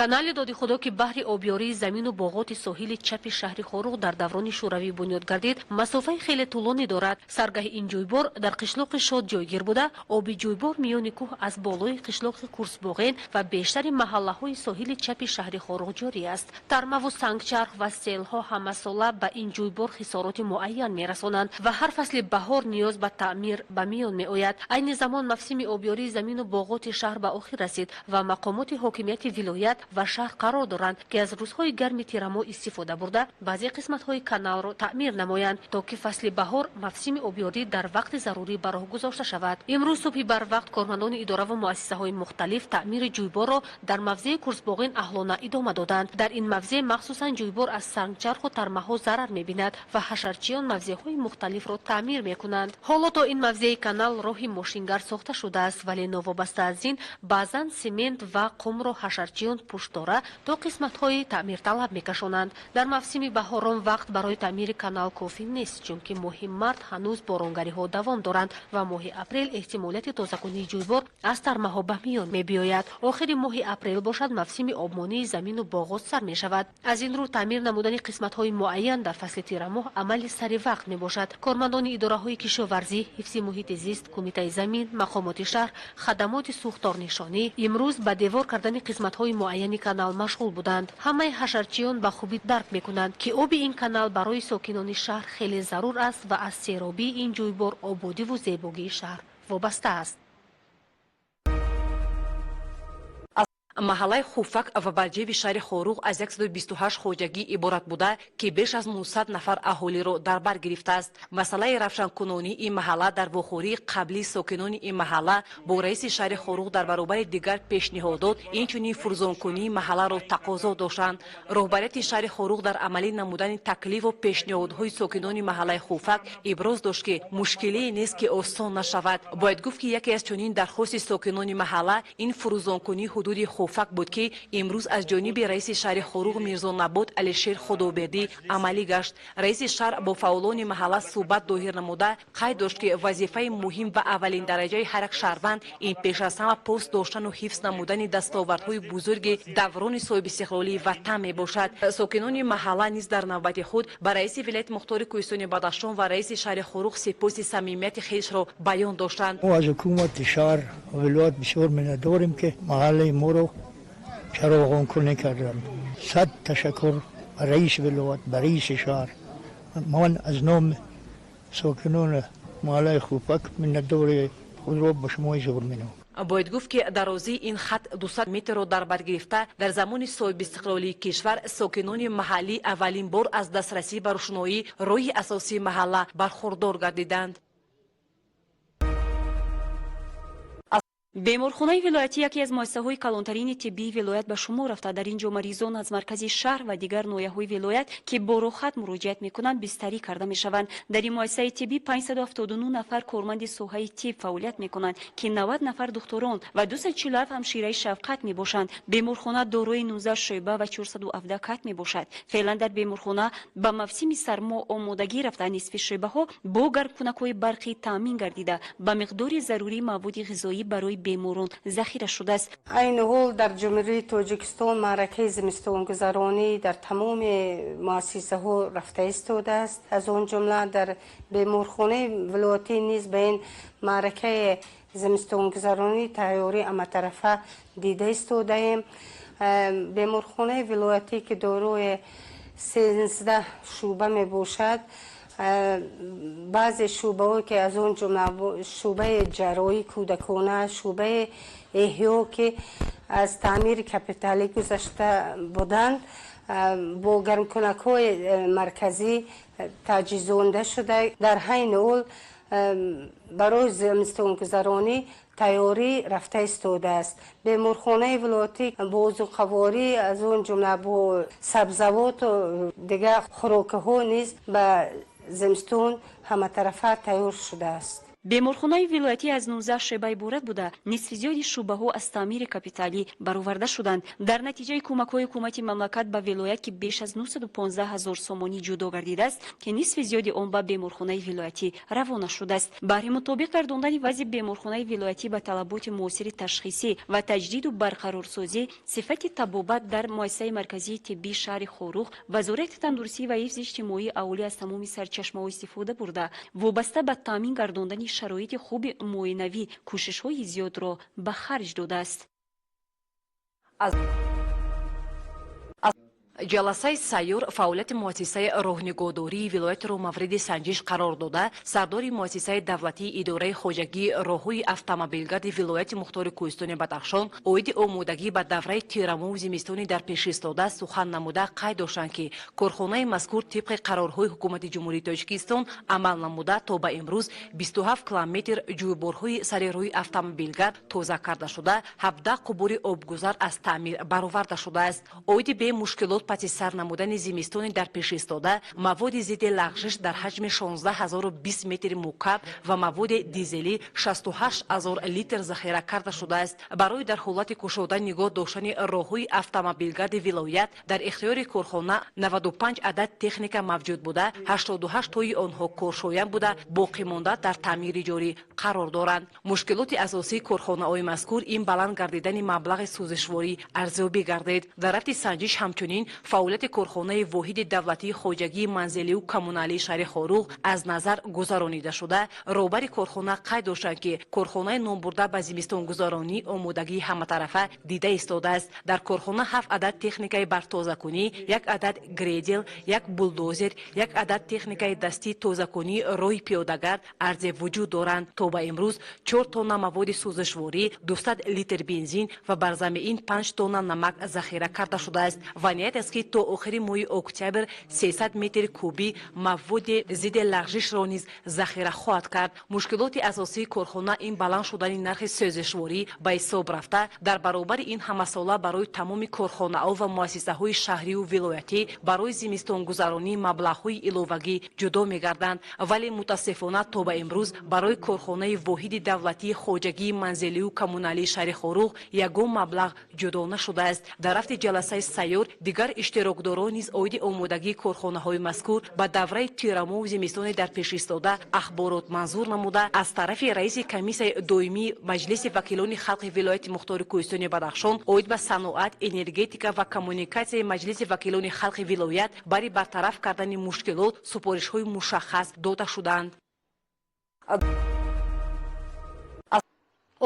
Канали Доди Худо, ки баҳри обёрии замину боғоти соҳили чапи шаҳри Хоруғ дар даврони шӯравӣ бунёд гардид, масофаи хеле тӯлонӣ дорад. Саргаҳи ин ҷӯйбор дар қишлоқи Шод ҷойгир буда, оби ҷӯйбор миёни кӯҳ аз болои қишлоқи Курсбоғен ва бештари маҳаллаҳои соҳили чапи шаҳри Хоруғ ҷорӣ аст. Тармаву сангчарх ва селҳо ҳамасола ба ин ҷӯйбор хисороти муайян мерасонанд ва ҳар фасли баҳор ниёз ба таъмир ба миён меояд. Айни замон мавсими обёрии замину боғоти шаҳр ба охир расид ва мақомоти ҳокимияти вилоят ва шаҳр қарор доранд, ки аз рӯзҳои гарми тирамоҳ истифода бурда, баъзе қисматҳои каналро таъмир намоянд, то ки фасли баҳор мавсими обёрӣ дар вақти зарурӣ ба роҳ гузошта шавад. Имрӯз субҳи барвақт кормандони идораву муассисаҳои мухталиф таъмири ҷӯйборро дар мавзеи Курсбоғин аҳлона идома доданд. Дар ин мавзеъ махсусан ҷӯйбор аз сангчарху тармаҳо зарар мебинад ва ҳашарчиён мавзеъҳои мухталифро таъмир мекунанд. Ҳоло то ин мавзеи канал роҳи мошингар сохта шудааст, вале новобаста аз ин баъзан семент ва қумро ҳашарчиён пуштдора то қисматҳои таъмирталаб мекашонанд. Дар мавсими баҳорон вақт барои таъмири канал кофӣ нест, чунки моҳи март ҳанӯз боронгариҳо давом доранд ва моҳи апрел эҳтимолияти тозакунии ҷӯйбор аз тармаҳо ба миён мебиёяд. Охири моҳи апрел бошад, мавсими обмонии замину боғот сар мешавад. Аз ин рӯ таъмир намудани қисматҳои муайян дар фасли тирамоҳ амали сари вақт мебошад. Кормандони идораҳои кишоварзӣ, ҳифзи муҳити зист, кумитаи замин, мақомоти шаҳр, хадамоти сӯхторнишонӣ имрӯз ба девор кардани қисматҳои муайяни канал машғул буданд. Ҳамаи ҳашарчиён ба хубӣ дарк мекунанд, ки оби ин канал барои сокинони шаҳр хеле зарур аст ва аз серобии ин ҷӯйбор ободиву зебогии шаҳр вобаста аст. Маҳаллаи Хуфак ва Балҷеви шаҳри Хоруғ аз 128 хоҷагӣ иборат буда, ки беш аз 900 нафар аҳолиро дар бар гирифтааст. Масъалаи равшанкунонии ин маҳалла дар вохӯрии қаблии сокинони ин маҳалла бо раиси шаҳри Хоруғ дар баробари дигар пешниҳодот инчунин фурӯзонкунии маҳалларо тақозо доштанд. Роҳбарияти шаҳри Хоруғ дар амалӣ намудани таклифу пешниҳодҳои сокинони маҳаллаи Хуфак иброз дошт, ки мушкилие нест, ки осон нашавад. Бояд гуфт, ки яке аз чунин дархости сокинони маҳалла ин фурӯзонкунии ҳудуди Хуфак буд, ки имрӯз аз ҷониби раиси шаҳри Хоруғ Мирзонабод Алишер Худобердӣ амалӣ гашт. Раиси шаҳр бо фаъолони маҳалла суҳбат доир намуда қайд дошт, ки вазифаи муҳим ва аввалин дараҷаи ҳар як шаҳрванд ин пеш аз ҳама пост доштану ҳифз намудани дастовардҳои бузурги даврони соҳибистиқлолии ватан мебошад. Сокинони маҳалла низ дар навбати худ ба раиси вилояти мухтори Кӯҳистони Бадахшон ва раиси шаҳри Хоруғ сипоси самимияти хешро баён доштанд. Мо аз ҳукумати шаҳр ва вилоят бисёр миннатдорем, ки маҳаллаи моро чароғонкунӣ карданд. Сад ташаккур ба раиси вилоят, ба раиси шаҳр. Ман аз номи сокинони маҳаллаи Хуфак миннатдории худро ба шумо изҳор менамоям. Бояд гуфт, ки дарозии ин хат 200 метрро дар бар гирифта, дар замони соҳибистиқлолии кишвар сокинони маҳаллӣ аввалин бор аз дастрасӣ ба рӯшноӣ роҳи асосии маҳалла бархурдор гардиданд. Беморхонаи вилоятӣ яке аз муассисаҳои калонтарини тиббии вилоят ба шумор рафта. Дар ин ҷо маризон аз маркази шаҳр ва дигар ноҳияҳои вилоят, ки бо роҳхат муроҷиат мекунанд, бистарӣ карда мешаванд. Дар ин муассисаи тиббӣ 579 нафар корманди соҳаи тиб фаъолият мекунанд, ки 90 нафар духтурон ва 247 ҳамшираи шафқат мебошанд. Беморхона дорои 19 шӯъба ва 417 кат мебошад. Феълан дар беморхона ба мавсими сармо омодагӣ рафта, нисфи шӯъбаҳо бо гармкунакҳои барқӣ таъмин гардида, ба миқдори зарурии маводи ғизоӣ барои беморон захира шудааст. Айни ҳол дар Ҷумҳурии Тоҷикистон маъракаи зимистонгузаронӣ дар тамоми муассисаҳо рафта истодааст. Аз он ҷумла дар беморхонаи вилоятӣ низ ба ин маъракаи зимистонгузаронӣ тайёрӣ ҳаматарафа дида истодаем. Беморхонаи вилоятӣ, ки дорои 13 шӯъба мебошад, баъзе шӯъбаҳое, ки аз он ҷумла шӯъбаи ҷарроҳии кӯдакона, шӯъбаи эҳё, ки аз таъмири капиталӣ гузашта буданд, бо гармкунакҳои марказӣ таҷҳизонда шуда, дар ҳайни ҳол барои зимистонгузаронӣ тайёрӣ рафта истодааст. Беморхонаи вилоятӣ бо озуқаворӣ, аз он ҷумла бо сабзавоту дигар хӯрокиҳо низ ба зимистон ҳаматарафа тайёр шудааст. Беморхонаи вилоятӣ аз 19 шӯъба иборат буда, нисфи зиёди шӯъбаҳо аз таъмири капиталӣ бароварда шуданд. Дар натиҷаи кӯмакҳои ҳукумати мамлакат ба вилоят, ки беш аз 915 ҳазор сомонӣ ҷудо гардидааст, ки нисфи зиёди он ба беморхонаи вилоятӣ равона шудааст. Баҳри мутобиқ гардондани вазъи беморхонаи вилоятӣ ба талаботи муосири ташхисӣ ва таҷдиду барқарорсозӣ сифати табобат дар муассисаи марказии тиббии шаҳри Хоруғ, Вазорати тандурустӣ ва ҳифзи иҷтимоии аҳолӣ аз тамоми сарчашмаҳо истифода бурда, вобаста ба таъмин гардондани шароити хуби муоинавӣ кӯшишҳои зиёдро ба харҷ додааст. Ҷаласаи сайёр фаъолияти муассисаи роҳнигоҳдории вилоятро мавриди санҷиш қарор дода, сардори муассисаи давлатии идораи хоҷагии роҳҳои автомобилгарди вилояти мухтори Кӯҳистони Бадахшон оиди омодагӣ ба давраи тирамоҳу зимистони дар пеш истода сухан намуда, қайд доштанд, ки корхонаи мазкур тибқи қарорҳои ҳукумати Ҷумҳурии Тоҷикистон амал намуда, то ба имрӯз 27 километр ҷӯйборҳои сари роҳи автомобилгард тоза карда шуда, 17 қубури обгузар аз таъмир бароварда шудааст. Оиди бемушкилот паси сар намудани зимистони дар пеш истода, маводи зидди лағжиш дар ҳаҷми 16 020 метри мукаб ва маводи дизелӣ 68 ҳазор литр захира карда шудааст. Барои дар ҳолати кушода нигоҳ доштани роҳҳои автомобилгарди вилоят дар ихтиёри корхона 95 адад техника мавҷуд буда, 88 тои онҳо коршоям буда, боқимонда дар таъмири ҷорӣ қарор доранд. Мушкилоти асосии корхонаҳои мазкур ин баланд гардидани маблағи сӯзишворӣ арзёбӣ гардид. Дар рафти санҷиш ҳамчунин фаъолияти корхонаи воҳиди давлатии хоҷагии манзилию коммуналии шаҳри Хоруғ аз назар гузаронида шуда, роҳбари корхона қайд доштанд, ки корхонаи номбурда ба зимистонгузаронӣ омодагии ҳаматарафа дида истодааст. Дар корхона ҳафт адад техникаи барфтозакунӣ, як адад грейдер, як булдозер, як адад техникаи дастии тозакунии роҳи пиёдагард арзе вуҷуд доранд. То ба имрӯз 4 тонна маводи сӯзишворӣ, 200 литр бензин ва бар замми ин 5 тонна намак захира карда шудааст ва ният аст, ки то охири моҳи октябр 300 метри кубӣ маводи зидди лағжишро низ захира хоҳад кард. Мушкилоти асосии корхона ин баланд шудани нархи сӯзишворӣ ба ҳисоб рафта, дар баробари ин ҳамасола барои тамоми корхонаҳо ва муассисаҳои шаҳрию вилоятӣ барои зимистонгузаронӣ маблағҳои иловагӣ ҷудо мегарданд, вале мутаассифона то ба имрӯз барои корхонаи воҳиди давлатии хоҷагии манзилию коммуналии шаҳри Хоруғ ягон маблағ ҷудо нашудааст. Дар рафти ҷаласаи сайёр дигар иштирокдорон низ оиди омодагии корхонаҳои мазкур ба давраи тирамоҳу зимистони дар пеш истода ахборот манзур намуда, аз тарафи раиси комиссияи доимии Маҷлиси вакилони халқи вилояти мухтори Кӯҳистони Бадахшон оид ба саноат, энергетика ва коммуникатсияи Маҷлиси вакилони халқи вилоят барои бартараф кардани мушкилот супоришҳои мушаххас дода шуданд.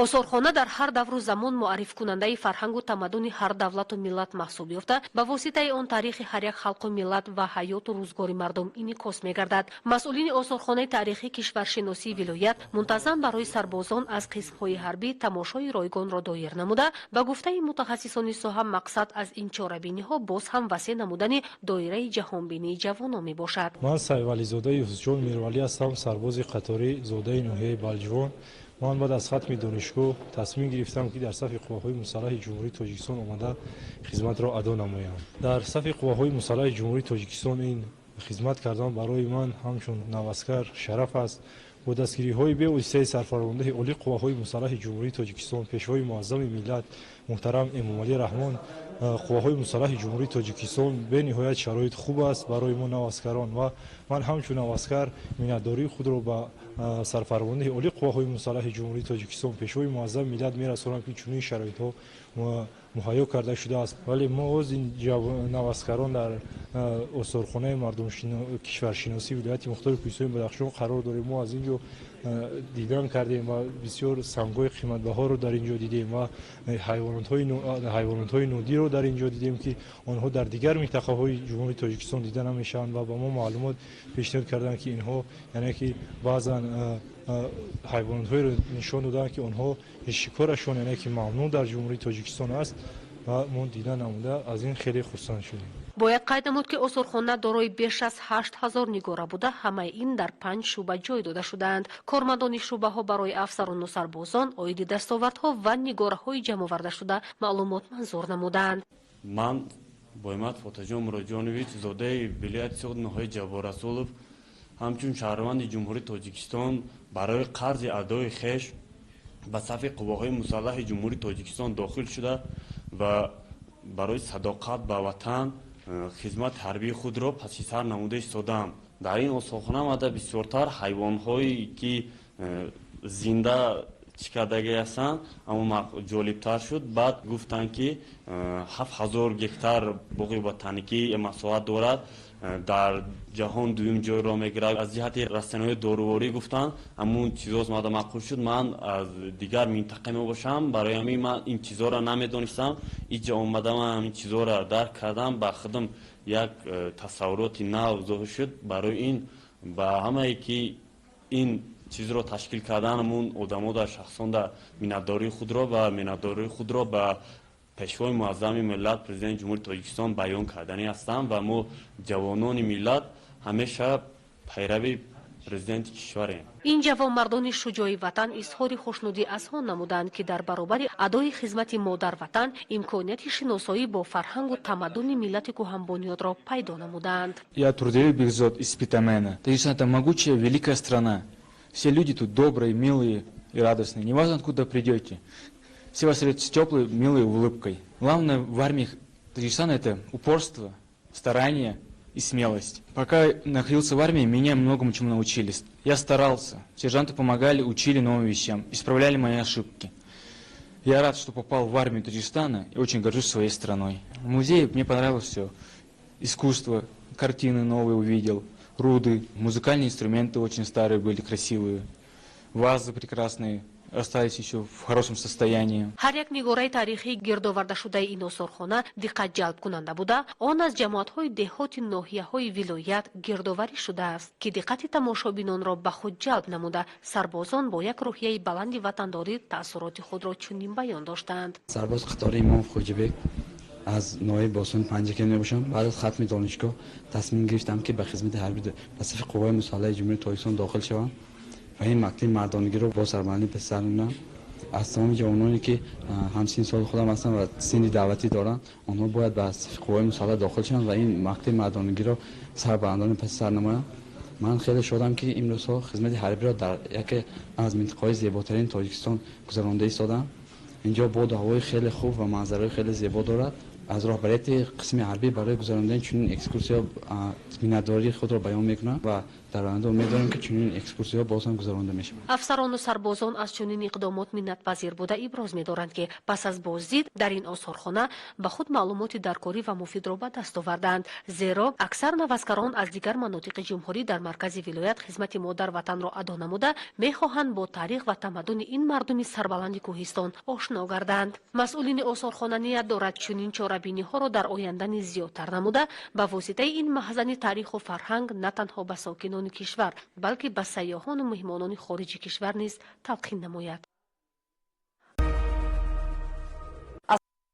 Осорхона дар ҳар давру замон муаррифкунандаи фарҳангу тамаддуни ҳар давлату миллат маҳсуб ёфта, ба воситаи он таърихи ҳар як халқу миллат ва ҳаёту рӯзгори мардум инъикос мегардад. Масъулини осорхонаи таърихии кишваршиносии вилоят мунтазам барои сарбозон аз қисмҳои ҳарбӣ тамошои ройгонро доир намуда, ба гуфтаи мутахассисони соҳа, мақсад аз ин чорабиниҳо боз ҳам васеъ намудани доираи ҷаҳонбинии ҷавонон мебошад. Ман Сайвализода Юсуфҷон Мирвалӣ ҳастам, сарбози қаторӣ, зодаи ноҳияи Балҷувон. Ман баъд аз хатми донишгоҳ тасмим гирифтам, ки дар сафи қувваҳои мусаллаҳи Ҷумҳурии Тоҷикистон омада хизматро адо намоям. Дар сафи қувваҳои мусаллаҳи Ҷумҳурии Тоҷикистон ин хизмат кардан барои ман ҳамчун наваскар шараф аст. Бо дастгириҳои бевоситаи сарфармондаҳи олии қувваҳои мусаллаҳи Ҷумҳурии Тоҷикистон, Пешвои муаззами миллат муҳтарам Эмомалӣ Раҳмон, қувваҳои мусаллаҳи Ҷумҳурии Тоҷикистон бениҳоят шароит хуб аст барои мо, наваскарон, ва ман ҳамчун наваскар миннатдории худро ба сарфармондаҳи олии қувваҳои мусаллаҳи Ҷумҳурии Тоҷикистон, Пешвои муаззами миллат мерасонам, ки чунин шароитҳо муҳайё карда шудааст. Вале мо оз ин наваскарон дар осорхонаи мардумкишваршиносии вилояти мухтори Кӯҳистони Бадахшон қарор дорем. Мо аз ин ҷо дидан кардем ва бисёр сангҳои қиматбаҳоро дар ин ҷо дидем ва ҳайвонотҳои нодирро дар ин ҷо дидем, ки онҳо дар дигар минтақаҳои Ҷумҳурии Тоҷикистон дида намешаванд, ва ба мо маълумот пешниҳод карданд, ки инҳо, яъне ки баъзан ҳайвонотҳоеро нишон доданд, ки онҳо шикорашон, яъне ки мамнӯъ дар Ҷумҳурии Тоҷикистон аст, ва мо дида намуда аз ин хеле хурсанд шудем. Бояд қайд намуд, ки осорхона дорои беш аз 8000 нигора буда, ҳамаи ин дар панҷ шӯъба ҷой дода шудаанд. Кормандони шӯъбаҳо барои афсарону сарбозон оиди дастовардҳо ва нигораҳои ҷамъовардашуда маълумот манзур намуданд. Ман Боймат Фотаҷон Муроҷонович, зодаи вилояти Суғд, ноҳияи Ҷаббор Расулов. Ҳамчун шаҳрванди Ҷумҳурии Тоҷикистон барои қарзи адои хеш ба сафи қувваҳои мусаллаҳи Ҷумҳурии Тоҷикистон дохил шуда ва барои садоқат ба ватан хизмати ҳарбии худро паси сар намуда истодаам. Дар ин осорхона омада бисёртар ҳайвонҳое ки зинда чӣ кардагӣ ҳастанд, аммо ҷолибтар шуд. Баъд гуфтанд, ки 7000 гектар боғи ботаникӣ масоҳат дорад, дар ҷаҳон дуюм ҷойро мегирад. Аз ҷиҳати растаниҳои доруворӣ гуфтанд, ҳамун чизо омада маъқул шуд. Ман аз дигар минтақа мебошам, барои ҳамин ман ин чизоро намедонистам. Иҷа омада ман ҳамин чизоро дарк кардам, ба худам як тасаввуроти нав зоҳир шуд. Барои ин ба ҳамае ки ин чизро ташкил карданамун одамода, шахсонда миннатдории худро ба Пешвои муаззами миллат, Президенти Ҷумҳурии Тоҷикистон баён карданӣ ҳастам ва мо ҷавонони миллат ҳамеша пайрави президенти кишварем. Ин ҷавонмардони шуҷои ватан изҳори хушнудӣ аз он намуданд, ки дар баробари адои хизмати модарватан имконияти шиносоӣ бо фарҳангу тамаддуни миллати кӯҳанбунёдро пайдо намуданд. Я трудовик Бекзод из Спитамена. Таджикистан – это могучая, великая страна. Все люди тут добрые, милые и радостные. Неважно, откуда придете. Все вас встретят с теплой, милой улыбкой. Главное в армии Таджикистана – это упорство, старание и смелость. Пока находился в армии, меня многому чему научили. Я старался. Сержанты помогали, учили новым вещам, исправляли мои ошибки. Я рад, что попал в армию Таджикистана, и очень горжусь своей страной. В музее мне понравилось все. Искусство, картины новые увидел, руды, музыкальные инструменты очень старые были, красивые, вазы прекрасные остались еще в хорошем состоянии. Ҳар як нигораи таърихии гирдовардашудаи ин осорхона диққатҷалбкунанда буда, он аз ҷамоатҳои деҳоти ноҳияҳои вилоят гирдоварӣ шудааст, ки диққати тамошобинонро ба худ ҷалб намуда, сарбозон бо як рӯҳияи баланди ватандорӣ таассуроти худро чунин баён доштанд. Сарбоз қатори Имомов Хоҷибек аз ноҳияи Босони Панҷакент мебошам. Баъд аз хатми донишгоҳ тасмим гирифтам, ки ба хизмати ҳарбӣ ба сафи қувваҳои мусаллаҳи Ҷумҳурии Тоҷикистон дохил шавам ва ин мактаби мардонагиро бо сарбаландӣ паси сар намудам. Аз тамоми ҷавононе, ки ҳамсинни соли худам ҳастанд ва синни даъватӣ доранд, онҳо бояд ба сафи қувваҳои мусаллаҳ дохил шаванд ва ин мактаби мардонагиро сарбаландона паси сар намоянд. Ман хеле шодам, ки имрӯзҳо хизмати ҳарбиро дар яке аз минтақаҳои зеботарини Тоҷикистон гузаронда истодам. Инҷо боду ҳавои хеле хуб ва манзараҳои хеле зебо дорад. Аз роҳбарияти қисми ҳарбӣ барои гузарондани чунин экскурсия миннатдории худро баён мекунам ва дар оянда умед дорем, ки чунин экскурсияҳо боз ҳам гузаронда мешаванд. Афсарону сарбозон аз чунин иқдомот миннатпазир буда, иброз медоранд, ки пас аз боздид дар ин осорхона ба худ маълумоти даркорӣ ва муфидро ба даст оварданд, зеро аксар наваскарон аз дигар манотиқи ҷумҳурӣ дар маркази вилоят хизмати модарватанро адо намуда, мехоҳанд бо таърих ва тамаддуни ин мардуми сарбаланди кӯҳистон ошно гарданд. Масъулини осорхона ният дорад чунин чорабиниҳоро дар оянда низ зиёдтар намуда, ба воситаи ин маҳзани таъриху фарҳанг на танҳо ба сокинони кишвар, балки ба сайёҳону меҳмонони хориҷи кишвар низ талқин намояд.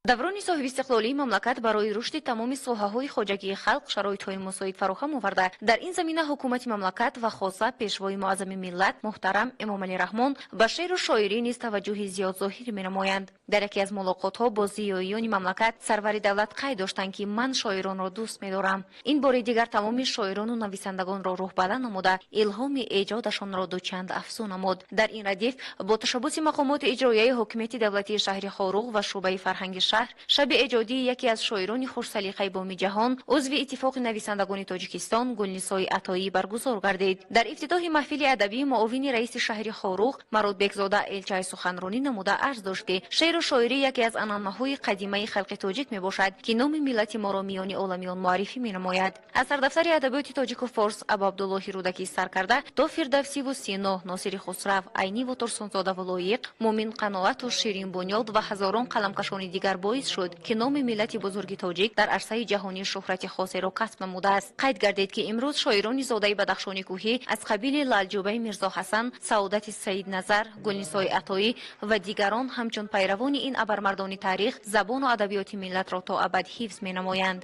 Даврони соҳибистиқлолии мамлакат барои рушди тамоми соҳаҳои хоҷагии халқ шароитҳои мусоид фароҳам оварда, дар ин замина ҳукумати мамлакат ва хоса Пешвои муаззами миллат муҳтарам Эмомалӣ Раҳмон ба шеъру шоирӣ низ таваҷҷӯҳи зиёд зоҳир менамоянд. Дар яке аз мулоқотҳо бо зиёиёни мамлакат сарвари давлат қайд доштанд, ки ман шоиронро дӯст медорам. Ин бори дигар тамоми шоирону нависандагонро рӯҳбаланд намуда, илҳоми эҷодашонро дучанд афзун намуд. Дар ин радиф бо ташаббуси мақомоти иҷроияи ҳокимияти давлатии шаҳри Хоруғ ва шӯъбаи фарҳанги шаҳр шаби эҷодии яке аз шоирони хушсалиқаи боми ҷаҳон, узви Иттифоқи нависандагони Тоҷикистон Гулнисои Атоӣ баргузор гардид. Дар ифтитоҳи маҳфили адабӣ муовини раиси шаҳри Хоруғ Мародбекзода Элчай суханронӣ намуда, арз дошт, ки шеъру шоирӣ яке аз анъанаҳои қадимаи халқи тоҷик мебошад, ки номи миллати моро миёни оламиён муаррифӣ менамояд. Аз сардафтари адабиёти тоҷику форс Абу Абдуллоҳи Рӯдакӣ сар карда то Фирдавсиву Сино, Носири Хусрав, Айниву Турсунзодаву Лоиқ, Мумин Қаноату Ширинбунёд ва ҳазорон қаламкашони дигар боис шуд, ки номи миллати бузурги тоҷик дар арсаи ҷаҳонӣ шӯҳрати хосеро касб намудааст. Қайд гардид, ки имрӯз шоирони зодаи Бадахшони кӯҳӣ аз қабили Лаълҷӯбаи Мирзоҳасан, Саодати Саидназар, Гулнисои Атоӣ ва дигарон ҳамчун пайравони ин абармардони таърих забону адабиёти миллатро то абад ҳифз менамоянд.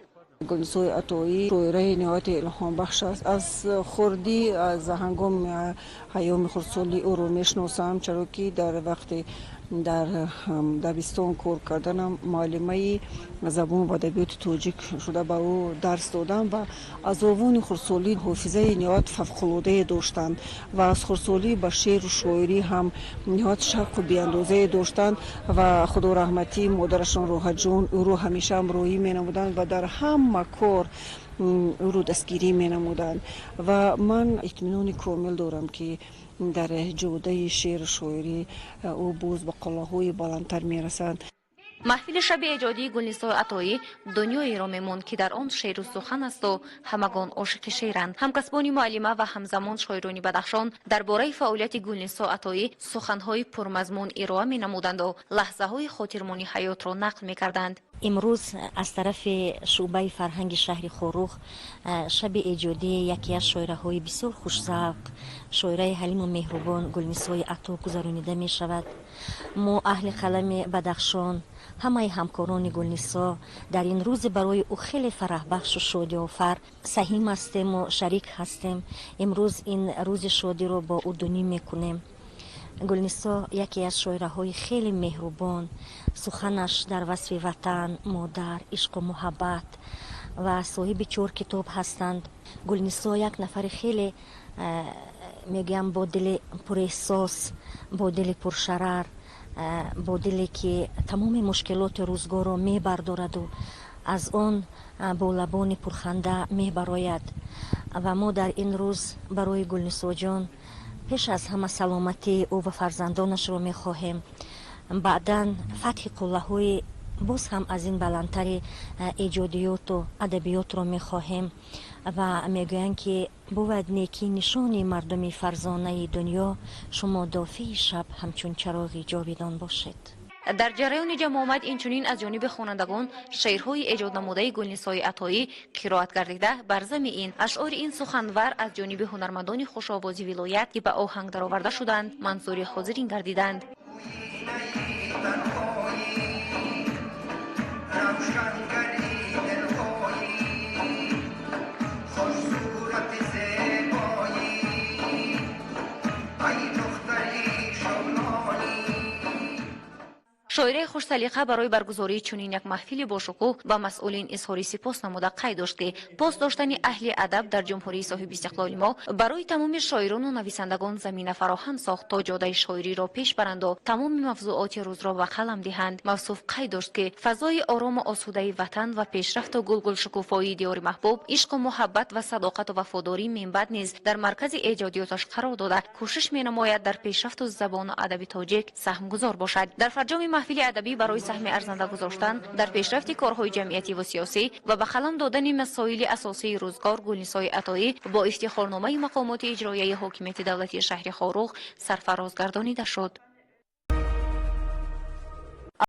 Гулнисои Атоӣ шоираи ниҳояти илҳомбахш аст. Аз хурдӣ, аз ҳангоми ҳайёми хурдсолӣ ӯро мешиносам, чаро ки дар вақти Дар дабистон кор карданам муаллимаи забон ва адабиёти тоҷик шуда ба ӯ дарс додам ва аз овони хурдсолӣ ҳофизаи ниҳоят фавқулодае доштанд ва аз хурдсолӣ ба шеъру шоирӣ ҳам ниҳоят шавқу беандозае доштанд ва худораҳматӣ модарашон Роҳатҷон ӯро ҳамеша ҳамроҳӣ менамуданд ва дар ҳама кор ӯро дастгирӣ менамуданд ва ман итминони комил дорам, ки дар ҷодаи шеъру шоирӣ ӯ боз ба қуллаҳои баландтар мерасад. Маҳфили шаби эҷодии Гулнисои Атоӣ дунёеро мемонд, ки дар он шеъру сухан асту ҳамагон ошиқи шеъранд. Ҳамкасбони муаллима ва ҳамзамон шоирони Бадахшон дар бораи фаъолияти Гулнисо Атоӣ суханҳои пурмазмун ироа менамуданду лаҳзаҳои хотирмони ҳаётро нақл мекарданд. Имрӯз аз тарафи шӯъбаи фарҳанги шаҳри Хоруғ шаби эҷодии яке аз шоираҳои бисёр хушзавқ, шоираи ҳалиму меҳрубон Гулнисои Ато гузаронида мешавад. Мо, аҳли қалами Бадахшон, ҳамаи ҳамкорони Гулнисо, дар ин рӯзи барои ӯ хеле фараҳбахшу шодиофар саҳим ҳастему шарик ҳастем. Имрӯз ин рӯзи шодиро бо ӯ дунӣ мекунем. Гулнисо яке аз шоираҳои хеле меҳрубон, суханаш дар васфи ватан, модар, ишқу муҳаббат ва соҳиби чор китоб ҳастанд. Гулнисо як нафари хеле, мегӯям, бо дили пурэҳсос, бо дили пуршарар, бо диле ки тамоми мушкилоти рӯзгорро мебардораду аз он бо лабони пурханда мебарояд. Ва мо дар ин рӯз барои Гулнисоҷон пеш аз ҳама саломатии ӯ ва фарзандонашро мехоҳем, баъдан фатҳи қуллаҳои боз ҳам аз ин баландтари эҷодиёту адабиётро мехоҳем ва мегӯянд, ки бувад некӣ нишони мардуми фарзонаи дунё, шумо дофии шаб ҳамчун чароғи ҷовидон бошед. Дар ҷараёни ҷамъомад инчунин аз ҷониби хонандагон шеърҳои эҷоднамудаи Гулнисои Атоӣ қироат гардида, бар зами ин ашъори ин суханвар аз ҷониби ҳунармандони хушовози вилоят, ки ба оҳанг дароварда шуданд, манзури ҳозирин гардиданд. Шоираи хушсалиқа барои баргузории чунин як маҳфили бошукӯҳ ба масъулин изҳори сипос намуда, қайд дошт, ки пос доштани аҳли адаб дар ҷумҳурии соҳибистиқлоли мо барои тамоми шоирону нависандагон замина фароҳам сохт, то ҷодаи шоириро пеш баранду тамоми мавзӯоти рӯзро ба қалам диҳанд. Мавсуф қайд дошт, ки фазои орому осудаи ватан ва пешрафту гулгулшукуфоии диёри маҳбуб, ишқу муҳаббат ва садоқату вафодорӣ минбаъд низ дар маркази эҷодиёташ қарор дода, кӯшиш менамояд дар пешрафту забону адаби тоҷик саҳмгузор бошад. Дар фарҷоми маҳфили адабӣ барои саҳми арзанда гузоштан дар пешрафти корҳои ҷамъиятӣ ва сиёсӣ ва ба қалам додани масоили асосии рӯзгор Гулнисои Атоӣ бо ифтихорномаи мақомоти иҷроияи ҳокимияти давлатии шаҳри Хоруғ сарфароз гардонида шуд.